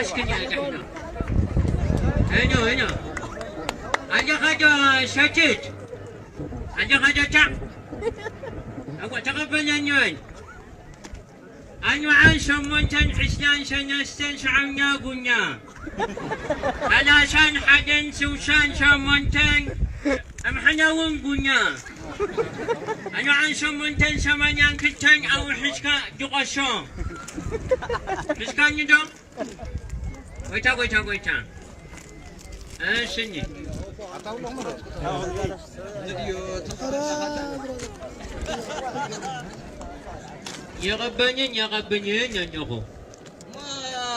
Aşkın ya, gel. Eno, eno. Anca kaca şaçit. Anca kaca çak. Ama takap ben yanyon. Anca an şamonten isyan şanyastan şamya gunya. Alasan haden suşan şamonten. Am hanawun gunya. Anca an şamonten samanyan kıten awu hiska dukaso. Hiska nido. ጎይታ፣ ጎይታ፣ ጎይታ። እሺ፣ እኒ። የቐበኝን የቐብኝን የኛኹ። እሞ፣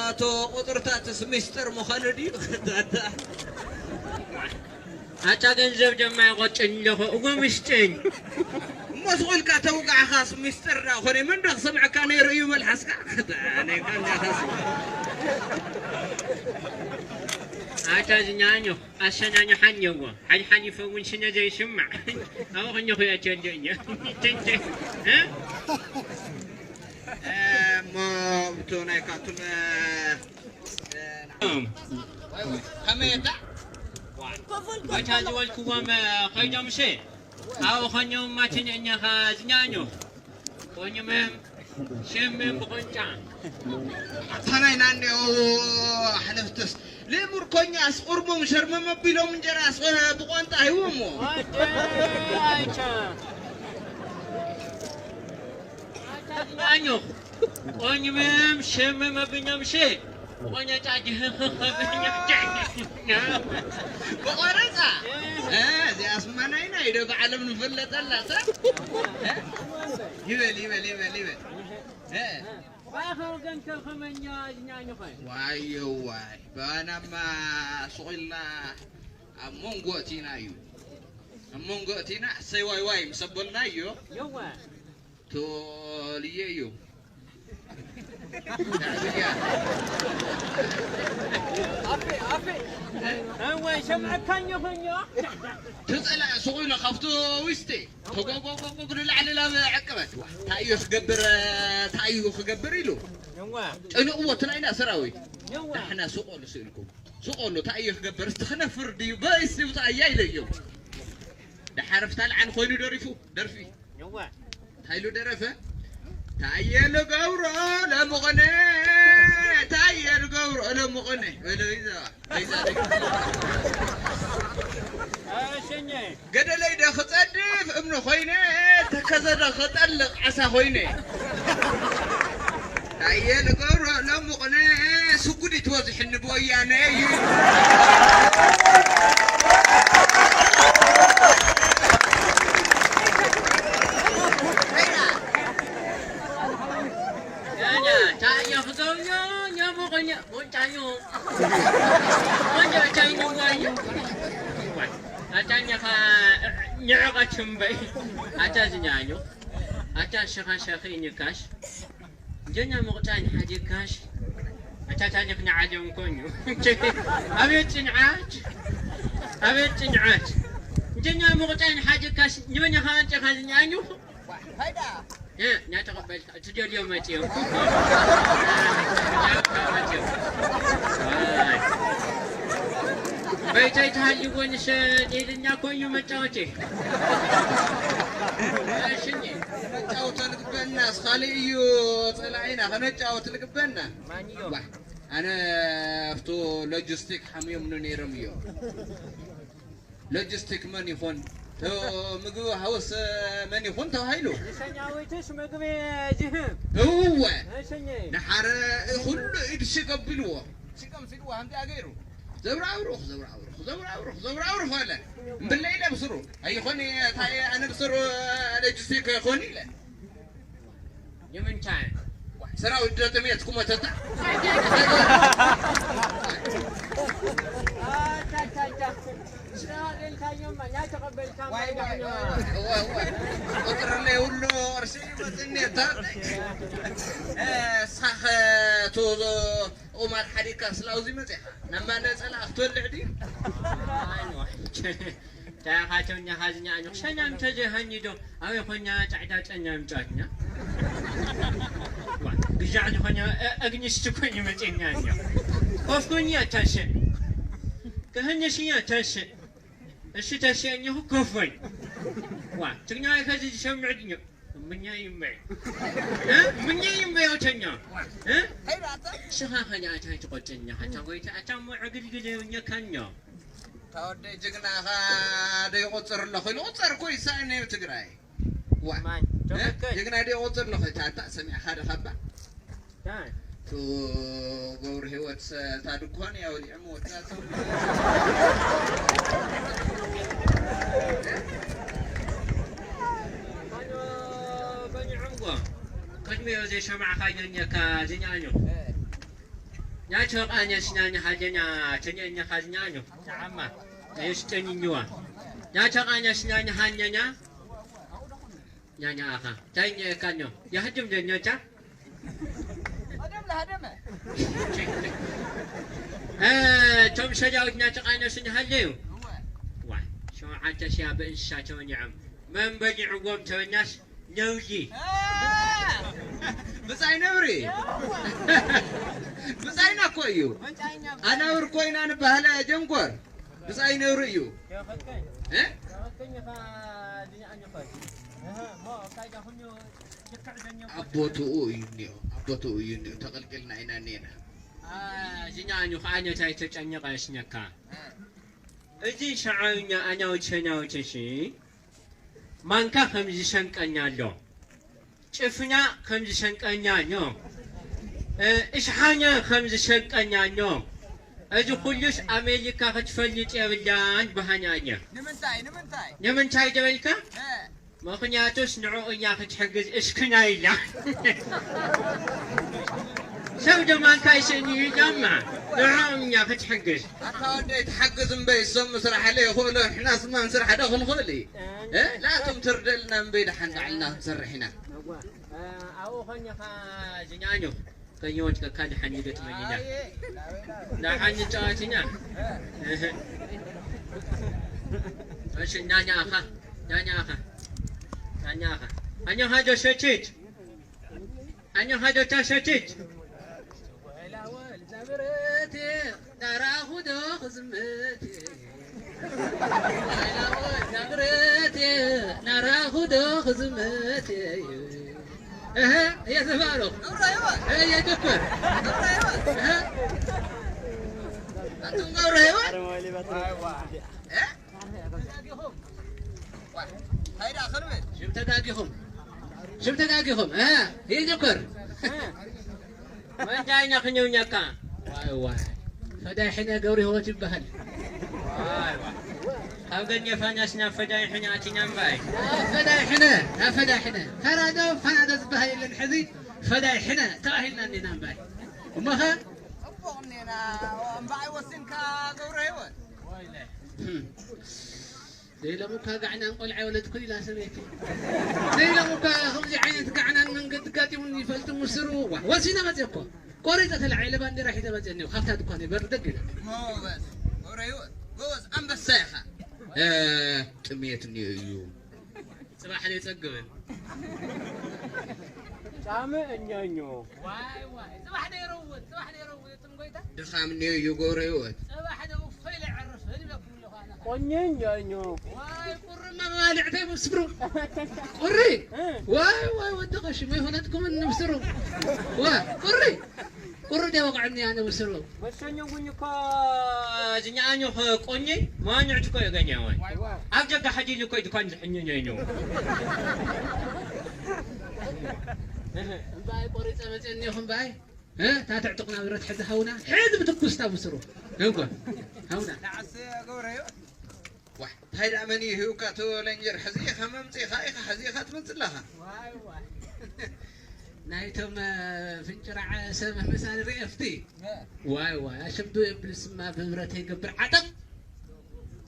እቶ ቁፅርታትስ ሚስጥር ምዃኑ ድዩ? ኣታ ገንዘብ ደማ ይቆጭን ኣለኹ፣ እጎ ምሽጥን። እሞ ስቕ ኢልካ ተውቃዕኻስ ሚስጥር ዳ ኾነ፣ መን ዶ ክሰምዐካ ነይሩ እዩ መልሓስካ? ኣነካ እንዳኻስ። ኣታ ዝኛኞ ኣሰናንሓኒ እዎ፣ ሓድሓድ ይፈውን ስነ ዘይስማዕ። ኣብኡ ከኛኹ እየ ተልዮ እየ። እ? እሞ ብቶ ናይ ካቱም፣ እ፣ ከመይ እታ? ኣታ ዝበልክዎም፣ እ፣ ኸይዶምሲ? ኣብኡ ኸኛውማ ትንእኛኻ ዝኛኞ። ቆኝመም፣ ሽምም ብቆንጫ። ኣታ ናይ ናንዮ ኣሕለፍትስ፣ ለሙር ኮኛስ ቁርሙም ሸርመም ኣቢሎም እንጀራስ ብቋንጣ ሂቦሞ። ወደ ኣይቻ። ኣታ ዝኛኞ። ቆኝመም፣ ሽምም ኣቢኛምሲ። ቆኛ ጫጅ ብቆረፃ። እ፣ እዚኣስ መናይና ኢዶ ብዓለም ንፍለጠላ፣ ታ? እ? ይበል፣ ይበል፣ ይበል፣ ይበል። እ? ባኸር ገንከ ከመኛ ዝኛኝ ኾይ። ዋይ፣ ዋይ፣ ባናማ ሱቕ ኢልና ኣብ መንጎ እቲና እዩ። ኣብ መንጎ እቲና እሰይ ዋይ ዋይ ምስ ኣበልና እዩ። የዋ። ቶልየ እዩ። ሻዕብያ። ኣፌ፣ ኣፌ። እወ፣ ይሰምዐካኝ ኾኛ። ትጸላእ ሱቕ ኢሉ ካብቲ ውሽጢ ተጓጓጓጓ ንላዕሊ ናብ ዕቅበት። ዋ፣ እንታይ እዩ ክገብር፣ እንታይ እዩ ክገብር ኢሉ። እወ። ጨንቕዎ እቲ ናይና ሰራዊት። እወ። ንሕና ሱቕ በሉ ስኢልኩም። ሱቕ በሉ፣ እንታይ እዩ ክገብር፣ እስቲ ክነፍር ድዩ፣ በይስ ይውጻእ እያ ኢለ እዮም። ደሓር ፍታልዓን ኮይኑ ደሪፉ፣ ደርፊ። እወ። እንታይ ኢሉ ደረፈ? ታየ ልገብሮ ለምቕነ፣ ታየ ልገብሮ ለምቕነ። በለ ይዛ፣ ይዛ። ኣሸኘ። ገደለይ ዶ ክጸድፍ እምኒ ኮይነ፣ ተከዘ ዶ ክጠልቕ ዓሳ ኮይነ። ታየ ልገብሮ ለምቕነ፣ ስጉዲት ወዝሕኒ ብወያነ እዩ። ኛኛ፣ ቻዮ፣ ዞኛ፣ ኛሞ፣ ቆኛ፣ ቆንጫዮ። ቆንጫ፣ ቻይ፣ ኛኛ። ኣታ፣ ኛኻ፣ ኛኻ፣ ችምበይ። ኣታ፣ ዝኛኞ። ኣታ፣ ሸኻ፣ ሸኺ፣ ኝካሽ። ጀኛ፣ መቑጫ፣ ንሓጀካሽ። ኣታ፣ ታኒኽ፣ ንዓጀም፣ ኮኙ። ኣቤት ጽንዓት። ኣቤት ጽንዓት። ጀኛ፣ መቑጫ፣ ንሓጀካሽ። ኝበኛ፣ ኻንጨ፣ ኻዝኛኞ። እ፣ እናተቐበልካ፣ እቲ ደልዮ መጽዮ። በይታይ ተሃልዎ ንሸ ኔልና ኮይኑ መጫወቴ። እሺ፣ እኔ። መጫወቶ ልግበና፣ እስኻሊ እዩ ጸላኢና፣ ከነጫወት ልግበና። ማንዮ? ዋ፣ ኣነ ኣብቱ ሎጂስቲክ ሓምዮም ነይሮም እዮም። ሎጂስቲክ መን ይኾን? እ፣ ምግቢ ሃውስ መን ይኾን ተባሂሉ? ንሰኛዊትስ ምግቢ ዝህብ። እወ። እሰኘ። ንሓረ ኩሉ ኢድ ሽቅ ኣቢልዎ። ሽቅ ኣቢልዎ፣ ከምዚኣ ገይሩ። ዘብራብሩኽ፣ ዘብራብሩኽ፣ ዘብራብሩኽ፣ ዘብራብሩኽ ኣለ። እምብለይ ኢለ ብስሩ። ኣይኾን፣ እንታይ ኣነ ብስሩ ሎጂስቲክ ኣይኾን ኢለ። ንምንታይ? ሰራዊት ዶ ጥሜት ክሞተታ? ኣታታታ። ስራ ደልካዮማ፣ ናይ ተቐበልካ ዋይ፣ ዋይ፣ ማይ ዋይ፣ ዋይ፣ ዋይ። ቁጥር ለይ ሁሉ ቅርሲ ይመጽእኒ፣ እታ፣ እ፣ ሳኸ፣ ቱ፣ ቁማር ሓዲካ ስላውዚ መጺኻ። ናማ ነጸላ ክትበልዕ ድዩ? ኣይ፣ ዋይ። ታኻቶኛ ኻዝኛ ኣጆ ሸኛም ተጀሃኒ ዶ ኣበይ ኾኛ ጻዕዳ ጸኛም ጫትና። ዋ፣ ግዛዕ ዝኾኛ፣ እ፣ ኣግኒስት ኮኝ መጼኛ እኛ። ኮፍ ኩኝ ኣታሸ። ከህነሽኛ ኣታሸ። እሺ፣ ተሸኘኹ፣ ኮፍ በል። ዋ፣ ትግርኛ ከዚ ዝሰምዕ ድኛ? እምኛ ይመይ። እ? እምኛ ይመይ፣ ኣውተኛ። እ? ሽኻ ኸኛ ኣታይ ትቆጨኛ፣ ኣታ ጎይታ፣ ኣታ እሞ ዕግልግል የውኛ ካኛ። ተወደይ ጅግናኻ ዶ ይቆጽር ኣለኹ ኢሉ ቁጸር እኮ ይሳእነ እዩ ትግራይ። ዋ። ማን? እ? ጆከር። ጅግና ዶ ይቆጽር ኣለኹ፣ እታ፣ እታ ሰሚዕኻ ዶ ኻባ? ዳይ። ቱ ገብረ ህይወት ሰ-፣ እታ ድኳን እያ ወሊዖም ወዳ ሰው። ካኖ በኒዖም ጓ። ቅድሚኡ ዘይሰማዕካዮ እኒካ ዝኛኞ። ኛቸው ቃኘ ስኛኛ ሃጀኛ ቸኛ እኛኻ ዝኛኞ። ጫማ። የሽጠኝኝዋ። ኛቸው ቃኘ ስኛኛ ሃኘኛ። ኛኛ ኣኻ። ታይ ኛካኞ። የህድም ደኛቻ። እ፣ ቶም ሰዳዊት ናተቃነሱን ሃለዩ። ዋይ፣ ሸውዓተ ሺያ ብእንስሳ ተወኒዖም። መን በሊዕዎም ተወኛስ ነውዚ። ብጻይ ነውሪ። ብጻይና እኮ እዩ። ኣናውር ኮይና ንባህላ ጀንኮር። ብጻይ ነውሪ እዩ። እ? ኣቦትኡ እዩ እኒኦ፣ ኣቦትኡ እዩ እኒኦ። ተቐልቂልና ኢና እኒኤና። አ፣ እዚኛ ኣንዩ ኸዓ ነታይ ተጨንቐ እስነካ። እዚ ሸዓብኛ ኣናውቸ ናውቸ ሲ ማንካ ከም ዝሰንቀኛ ኣሎ። ጭፍና ከም ዝሰንቀኛኞ፣ እ፣ እሽሓኛ ከም ዝሰንቀኛኞ፣ እዚ ኩሉስ ኣሜሪካ ክትፈልጥ የብላን በሃኛኛ። ንምንታይ? ንምንታይ? ንምንታይ ደበልካ? እ። ምኽንያቱስ ንዕኡ እያ ክትሕግዝ፣ እስክና ኢላ። ሰብ ደማንካ ይስእኒ እዩ ዳማ፣ ንዕኦም እያ ክትሕግዝ። ኣታ ወደይ ትሓግዝ እምበይ፣ እሶም ምስራሕ ለይኽእሉ፣ ንሕናስ ማን ስራሕ ዶ ክንኽእል እዩ? እ? ላቶም ትርደልና እምበይ፣ ደሓን ባዕልና ክንሰርሕ ኢና። እዋ፣ እ፣ ኣብኡ ኾንካ ዝኛኞ፣ ከይወድቀካ ደሓን ንገጥመን ኢና። ደሓን ንጫወት ኢና። እህ። እሺ፣ ናኛ ኣኻ፣ ናኛ ኣኻ፣ ናኛ ኣኻ። ኣኛ ሃዶ ሸችት፣ ኣኛ ሃዶ ታሸችት። ወላ ወላ ብረቴ ናራኹ ዶ ክዝምት፣ ወላ ወላ ብረቴ ናራኹ ዶ ክዝምት። እህ፣ እየ ዘባሮ። እህ፣ እየ ጀኩር። እህ። ኣቱም ገብረ ህይወት። እህ? ሽም ተጋጊኹም። ሽም ተጋጊኹም። እ፣ ይጅኩር። መንጃይና ክንውኛካ። ዋይ፣ ዋይ። ፈዳይ ሕነ ገብረ ህይወት ይበሃል። ዋይ፣ ዋይ። ካብ ገኘፋኛስ ናብ ፈዳይ ሕነ ኣቲና እምባይ። ናብ ፈዳይ ሕነ፣ ናብ ፈዳይ ሕነ። ፈራዶ፣ ፈራዶ ዝበሃል የለን ሕዚ። ፈዳይ ሕነ ተባሂልና እኒና እምባይ። እሞኸ? ጽቡቕ እኒና እምባይ ወሲንካ ገብረ ህይወት። ወይለ። ዘይሎም እኳ ጋዕናን ቆልዓ የወለድኩ ኢላ ሰበይቲ። ዘይሎም እኳ ከምዚ ዓይነት ጋዕናን መንገዲ ጋጢሙኒ ይፈልጥ ምስሩ። ዋ፣ ወሲነ መፅየ እኮ። ቆሪፀ ተላዒለ ባንዴራ ሒዘ መፅየ እኒኦ። ካብታ ድኳን በር ደግ ኢለ። ጎበዝ፣ ገብረ ህይወት፣ ጎበዝ፣ ኣንበሳ ኢኻ። እ፣ ጥሜት እኒኦ እዩ። ጽባሕ ዘይጸግብን። ጫሚ እኛኞ። ዋይ፣ ዋይ፣ ጽባሕ ዘይረውጥ፣ ጽባሕ ዘይረውጥ፣ እትም ጎይታ። ድኻም እኒኦ እዩ ገብረ ህይወት። ጽባሕ ደው ፈይለ ዕርፍ፣ እድለኩም ኣለኹ ኣነ። ቆኘኛኞ። ዋይ፣ ቁሪ መባልዕተይ ምስብሩ። ቁሪ? እ። ዋይ፣ ዋይ፣ ወዲ ቀሺ፣ መይኮነትኩምን ምስሩ። ዋ፣ ቁሪ። ቁሪ ደይ ወቕዐኒ ኣነ ምስሩ። መሸኘጉኝ እኮ ዝኛኣኙ ቆኘ፣ መዋኝዕቲ እኮ የገኘ ወይ። ዋይ፣ ዋይ። ኣብ ጀጋ ሓዲሉ እኮ ድኳን ዝሕኝኘ እዩ። እምባይ ቆሪጸ መጽእኒ ይኹም ባይ። እ? ታትዕ ጥቕና ብረት ሕዚ ሃውና። ሕዚ ብትኩስታ ምስሩ። እንኳ። ሃውና። ተዓሰ ገብረ ህይወት። ዋይ፣ እንታይ ደኣ መን እዩ ሂብካ እቲ ሌንጀር? ሕዚ ኢኻ መምጺእኻ ኢኻ፣ ሕዚ ኢኻ ትመጽእ ኣለኻ። ዋይ፣ ዋይ። ናይቶም፣ እ፣ ፍንጭራዕ ሰብ ምሳል ርኤፍቲ። እ። ዋይ፣ ዋይ፣ ኣሸምዶ የብል ስማ ብብረት ይገብር ዓጠቕ።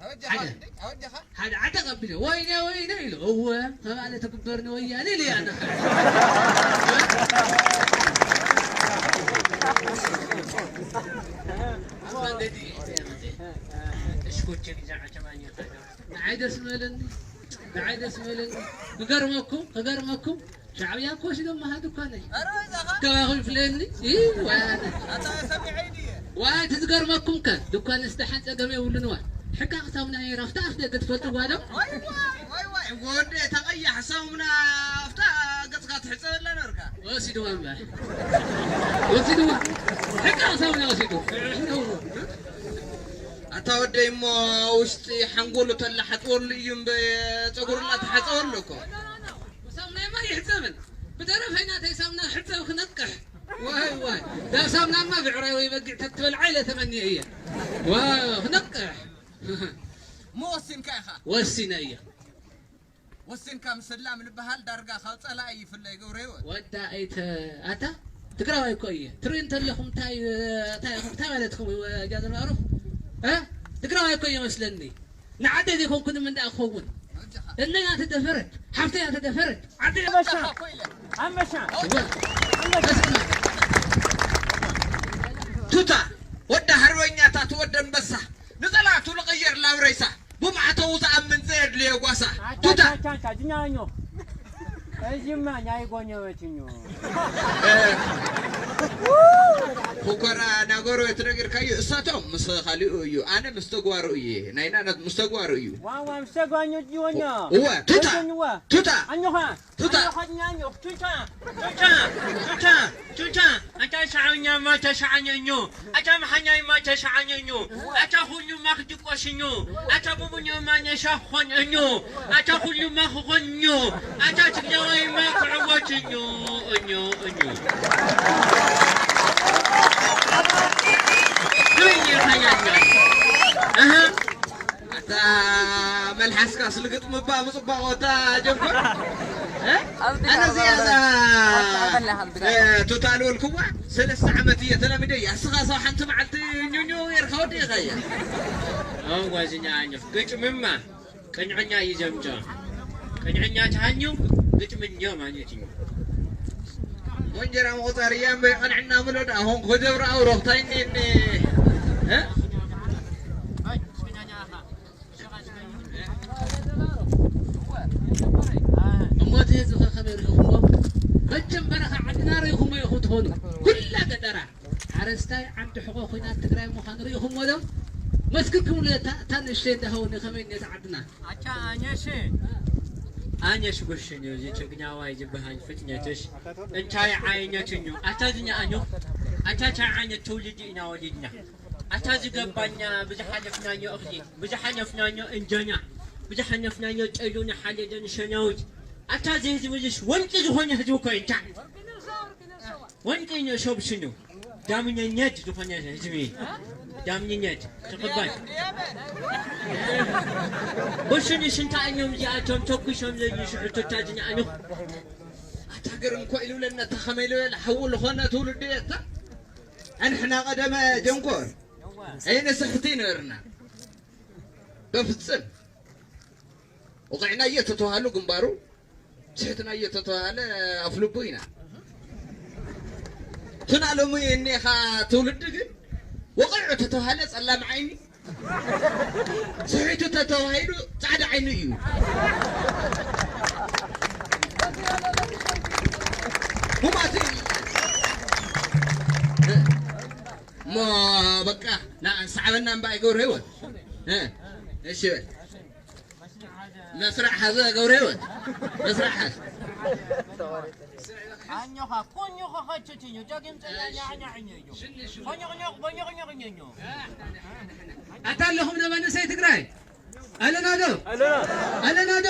ኣወጀኻ ሓደ። እንዴ? ኣወጀኻ? ሓደ ዓጠቕ ኣቢለ፣ "ወይኔ፣ ወይኔ" ኢሉ፣ "እወ፣ ተባለ ትግበር ንወያኔ" ኢሉ ያነ። ኣብ መንገዲ እሽኮቼ ግዛዕ ተማኝ ንዓይ ደስ በለኒ፣ ንዓይ ደስ በለኒ። ክገርመኩም፣ ክገርመኩም፣ ሻዕብያ እኮ ወሲዶም መሃ ድኳነይ። ኧረ በዛኻ። ካባኹም ይፍለየኒ? ይ፣ ወያነ። ኣታ ሰሚዐይ ድየ? ዋይ፣ ትዝገርመኩም ከ፣ ድኳንስ ደሓን ጸገም የብሉን። ዋ፣ ሕቃቕ ሳሙና እየ፣ ራፍታ ኣፍ ደገ ትፈልጥዋ ዶ? ዋይ፣ ዋይ፣ ዋይ፣ ዋይ፣ ወደ ተቐያሕ ሳሙና ኣፍታ ገጽካ ትሕጸበላ ነርካ። ወሲድዋ እምበር። ወሲድዋ። ሕቃቕ ሳሙና ወሲዱ። ኣታ ወደይ እሞ ውሽጢ ሓንጎሉ ተላ ሓጽወሉ እዩ እምበ ጸጉርና ተሓጸወሉ እኮ። ሳሙናማ ይሕጸብን። ብተረፈ ናተይ ሳሙና ሕጸብ ክነቅሕ። ዋይ፣ ዋይ። ዳ ሳሙናማ ብዕራይ ወይ በጊዕ ተትበልዓ ኢለ ተመንየ እየ። ዋይ፣ ክነቅሕ። እሞ ወሲንካ ኢኻ? ወሲነ እየ። ወሲንካ ምስላም ዝበሃል ዳርጋ ካብ ጸላኢ ይፍለ ይገብረ ህይወት። ወዳ ኣይተ-፣ ኣታ ትግራዋይ እኮ እየ። ትርኢ እንተለኹም እንታይ፣ እንታይ፣ እንታይ ማለትኩም እዩ? ጃዘር ማዕሩፍ? እ? ትግራዋይ እኮ እየ መስለኒ። ንዓደይ ዘይኮንኩን ምን ደኣ ክኸውን? እነያ ተደፈረት፣ ሓፍተያ ተደፈረት፣ ዓደይ ኣንበሳ፣ ኣንበሳ፣ እወ። ኣንበሳ። ቱታ፣ ወዲ ሓርበኛታት፣ ወዲ ኣንበሳ፣ ንጸላእቱ ልቕይር ላብ ሬሳ፣ ብማዕተቡ ዝኣምን ዘየድልዮ ጓሳ። ኣታ፣ ቱታ። ኣታ፣ ኣታ፣ ኣታ፣ ዝኛኞ። እዚማ ናይ ጎኘወትኞ። እ፣ ኮኮራ ናገሮ ትነግርካዩ፣ እሳቶም ምስ ካሊኡ እዩ፣ ኣነ ምስ ተግባሩ እየ፣ ናይ ናነት ምስ ተግባሩ እዩ። ዋዋ፣ ምስ ተግባሩ እዩ፣ ወኛ። እወ፣ ቱታ፣ ወኛ፣ እወ። ቱታ። ኣኞኻ። ቱታ። ኣታ ሻዕኛ ማ ተሻዓኘ እኞ። ኣታ መሓኛይ ማ ተሻዓኘ እኞ። ኣታ ኩሉ ማ ክድቆስ እኞ። ኣታ ቡቡኛ ማ ነሻኾን እኞ። ኣታ ኩሉ ማ ክኾን እኞ። ኣታ ትግራዋይ ማ ክዕወት እኞ። እኞ፣ እኞ። ትብኝ ይኸኛኛል። ኣሃ። ኣታ መልሓስካ ስልግጥ ምባ ምጽባቕ ወታ ጀንኮር። እ? ኣብዚ ኣነ ጋር እዚኣ እዛ፣ ኣብዚ ጋር ኣብዚ ጋር እ፣ ቱታ ልበልክዋ ሰለስተ ዓመት እየ ተለሚደ እያ። እስኻ ሰው ሓንቲ መዓልቲ ኞኞ ጌርካ ወዲእኻ እያ። ኣሁን ጓዝኛ ኣኘፍ ግጭምማ ቅንዕኛ እዩ ዘምጾ። ቅንዕኛ ተሃንዩ ግጥምኛ ማለት እዩ። ወንጀራ መቑጻር እያ እምበይ ቅንዕና ምሎድ ኣሁን ክደብረ ኣውሮኽታይ እኒ፣ እኒ፣ እ? እሞ እቲ ህዝቢ ከ ከመይ ርኢኹሞ? መቸም በረኻ ዓድና ርኢኹሞ ኢኹም ትኾኑ። ኩላ ገጠራ ሓረስታይ ዓንዲ ሕቖ ኹናት ትግራይ ምዃኑ ርኢኹሞ ዶ? መስክርኩምሉ እታ፣ እታ ንእሽተይ እንዳሃወኒ ከመይ እኒአት ዓድና? ኣቻ ኣኘሽ፣ ኣኘሽ ጉሽን እዩ እዚ ትግኛዋይ ዝበሃል ፍጥነትሽ እንታይ ዓይነት እዩ? ኣታ ዝኛ ኣኙ፣ ኣታ እንታይ ዓይነት ትውልዲ ኢና ወሊድና? ኣታ ዝገባኛ ብዝሓለፍናዮ እኽሊ፣ ብዝሓለፍናዮ እንጀና፣ ብዝሓለፍናዮ ጨሉ ንሓለደ ንሸናዊት። ኣታ እዚ ህዝቢ እዚስ ወንቂ ዝኾነ ህዝቢ እኮ እዩ። እንታይ? ወንቂ ንእሾብ ሽኑ ዳምኘኘት ዝኾነ ህዝቢ። ዳምኘኘት ተቐባል። በሽኑ ሽንታ እዮም እዚኣቶም ተኩሶም ዘዩ ሽሕቶታ ዝነኣኑ። ኣታ ገር እንኳ ኢሉ ለና ተኸመ ኢሉ ለላ ሓው ዝኾነ ትውልዲ እታ ኣንሕና ቀደመ ጀንኮር ኣይነ ስሕቲ ነርና። በፍጽም ወቕዕናዮ ተተባሃሉ ግንባሩ፣ ስሕትናዮ ተተባሃለ ኣፍልቡ ኢና። ቱና ሎሚ እኒኻ ትውልዲ ግን ወቕዑ ተተባሃለ ጸላም ዓይኒ፣ ስሒቱ ተተባሂሉ ጻዕዳ ዓይኒ እዩ። ሁማት እሞ በቃ ና ሰዓበና እምባ ይገብር ህይወት። እ፣ እሺ በል። መስርዕ ሓዘ ገብረ ህይወት። መስርዕ ሓዝ። ኣኞኻ፣ ኮኞኻ ኸችትዩ፣ ዳግም ጸያኛ ዓኛዕኛ እዩ። ኮኞ፣ ኮኞ፣ ኮኞ፣ ኮኞ፣ ኮኞ። ኣታ ኣለኹም ዶ መንእሰይ ትግራይ? ኣለና ዶ? ኣለና። ኣለና ዶ?